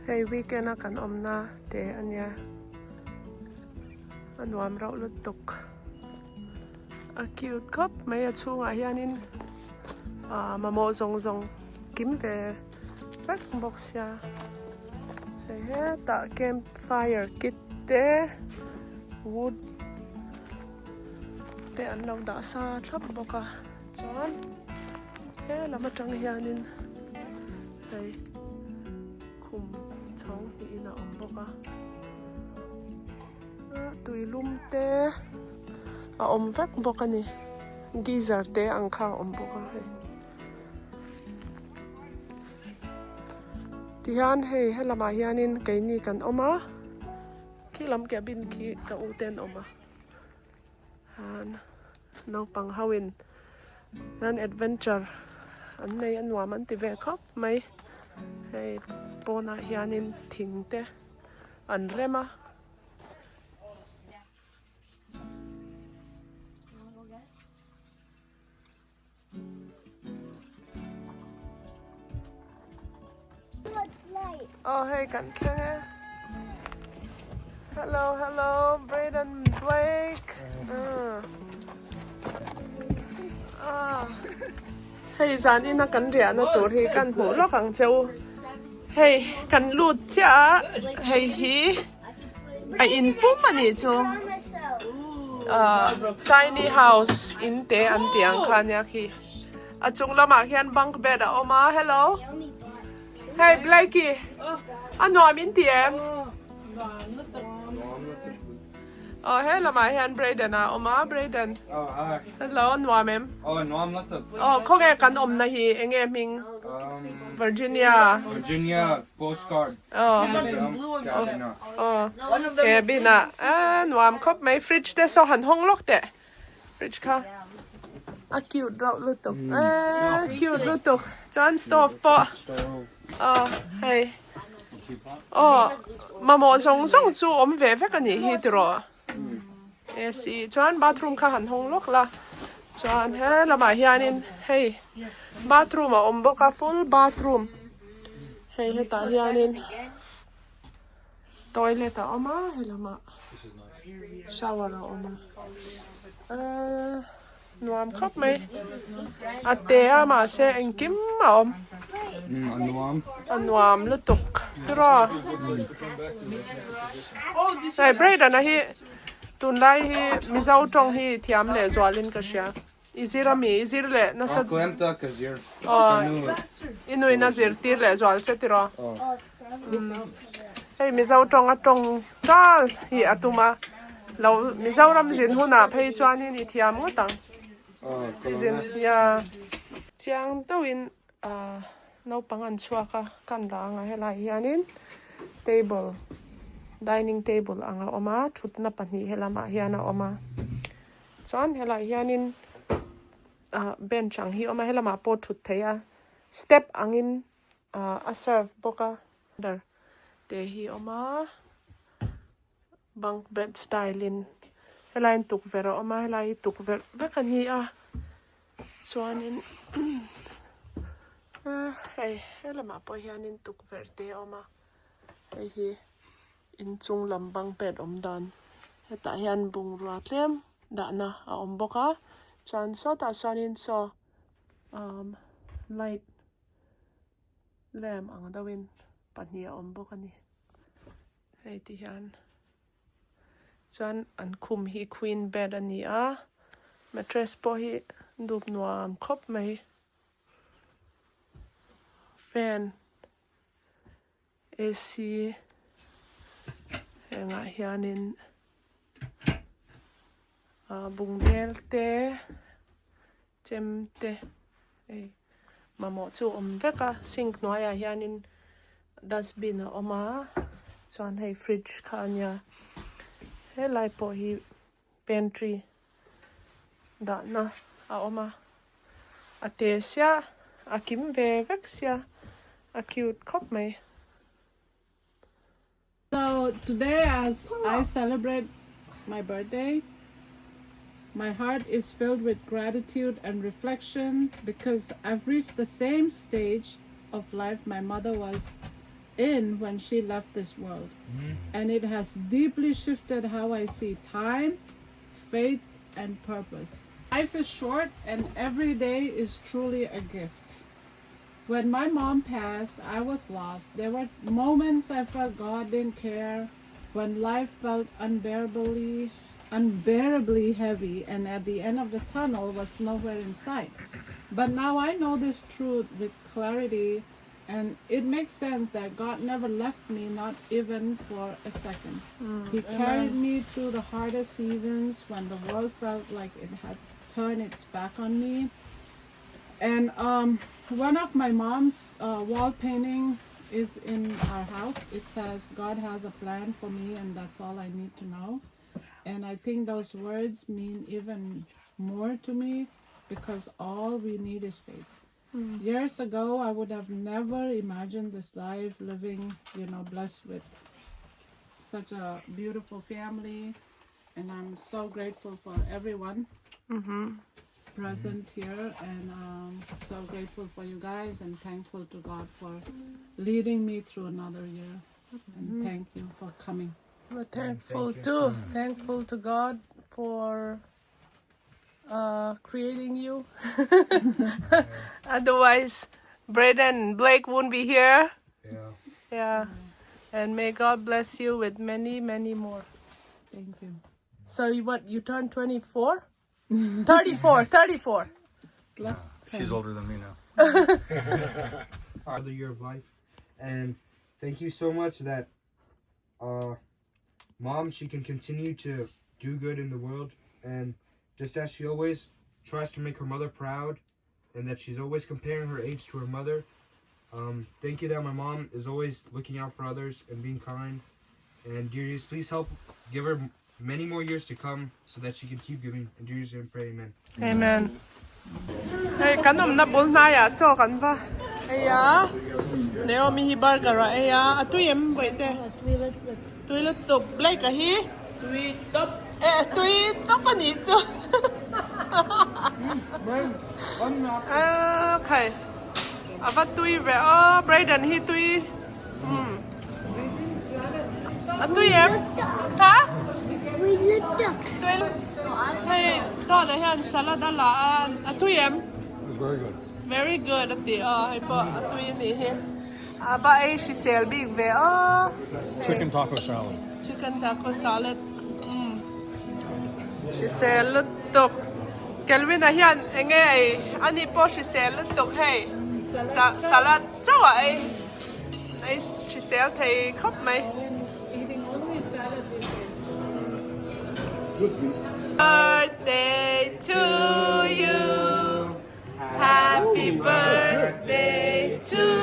Hei weekend a kan awmna te a nia a nuam rauh lutuk a cute khawp mai a chhungah hianin ah mamawh zawng zawng kim ve vek bawk sia hei hetah camp fire kit te wood te an lo dah sa thlap bawk a chuan he lam atang hianin hei khum chhawng hnihin a awm bawk a tui lum te a awm vek bawk a ni geyser te ang kha a awm bawk a hei tihian hei helamah hianin keini kan awm a khi lam cabin khi ka u te an awm a. Naupang ho in an adventure an nei a nuam an ti ve khawp mai hei pawnah hianin thing te an rem a. Oh hei kan thleng e Hello hello Brayden Blake ah Hei zan ina kan riahna tur hi kan hmuh lawk ang che u hei kan lut chiah a hei hi A in pum a nih chu ahh tiny house in te an tih ang kha ania khi a chung lamah khian bunk bed a awm a hello hei Blakey a nuam in ti em aw he lamah hian Brayden a awm a Brayden hello a nuam em aw khawnge kan awmna hi enge hming Virginia Postcard. Aw. Aw. Cabin ah a nuam khawp mai fridge te saw han hawng lawk teh fridge kha a cute rauh lutuk eee cute lutuk chuan stove pawh aw hei aw mamawh zawng zawng chu awm ve vek a nih hi tiraw AC chuan bathroom kha han hawng lawk la chuan he lamah hianin hei bathroom a awm bawk a full bathroom. Hei hetah hianin toilet a awm a helamah shower a awm a ahh nuam khawp mai a te a mahse engkim a awm a nuam lutuk tiraw hei Brayden-a hi tunlai hi Mizo tawng hi thiam leh zualin ka hria. I zir a mi? I zir leh nasa. Aw tlem ta ka zir. Aw i nuin a zirtir leh zual che tiraw? Aw. Hei Mizo tawng a tawng tal hi a tum a, lo Mizoram zin hunah phei chuanin i thiam ngawt ang. Aw ka I zin ya. Chiang deuhin ah naupang an chhuak a, kan rang a helai hianin table dining table ang a awm a, thutna pahnih helamah hian a awm a. Chuan helaiah hianin ah bench ang hi a awm a helamah pawh thut theih a step angin ah a serve bawk a dar te hi a awm a bunk bed style in helaiin tukverh a awm a helai hi tukverh vek a ni a chuanin hei helamah pawh hianin tukverh te a awm a hei hi. Inchung lam bang pet awm dan hetah hian bungrua tlem dahna a awm bawk a chuan sawtah sawnin saw umm light lamp ang deuhin pahnih a awm bawk a ni hei ti hian chuan an khum hi queen bed a ni a mattress pawh hi dup nuam khawp mai fan. AC hengah hianin ah bungbel te chem te hei mamawh chu a awm vek a sink hnuaiah hianin dustbin a awm a chuan hei fridge kha a nia helai pawh hi pantry dahna a awm a a te sia a kim ve vek sia a cute khawp mai. So today as I celebrate my birthday, my heart is filled with gratitude and reflection because I've reached the same stage of life my mother was. in when she left this world. And it has deeply shifted how I see time, faith, and purpose. Life is short, and every day is truly a gift. When my mom passed, I was lost. There were moments I felt God didn't care, when life felt unbearably unbearably heavy and at the end of the tunnel was nowhere in sight. But now I know this truth with clarity and it makes sense that God never left me, not even for a second. He carried me through the hardest seasons when the world felt like it had turned its back on me. And one of my mom's wall painting is in our house. It says, God has a plan for me, and that's all I need to know. And I think those words mean even more to me because all we need is faith. Years ago, I would have never imagined this life living, blessed with such a beautiful family. And I'm so grateful for everyone present here and so grateful for you guys and thankful to God for leading me through another year. And thank you for coming. We're thankful too. Thankful to God for creating you. Otherwise, Braden and Blake won't be here. Yeah. Yeah. And may God bless you with many, many more. Thank you. So you what? You turned 24? 34, 34. Plus, She's older than me now. Another year of life. And thank you so much that mom she can continue to do good in the world and just as she always tries to make her mother proud and that she's always comparing her age to her mother. Thank you that my mom is always looking out for others and being kind. And dear Jesus, please help give her many more years to come so that she can keep giving. In Jesus' name, pray, amen. Amen. Hei kan awmna bul hnaiah chaw kan va ei a, Naomi hi burger a ei a, a tui em bawihte? Tui lutuk. Blake a hi? Tui tawp. Eh tui tawp a nih chu. A khai a va tui ve aw Brayden hi tui umm a tui em? Ha? Tui hei dawt ah hian salad a la a a tui em? Very good. Very good a ti aw hei pawh a tui a nih hi a va ei hrisel bik ve aw. Chicken taco salad. Chicken taco salad umm hrisel lutuk Kelvin ah hian eng nge ei ani pawh hrisel lutuk hei tah salad chauh a ei ei hrisel thei khawp mai. Birthday to you Happy birthday to.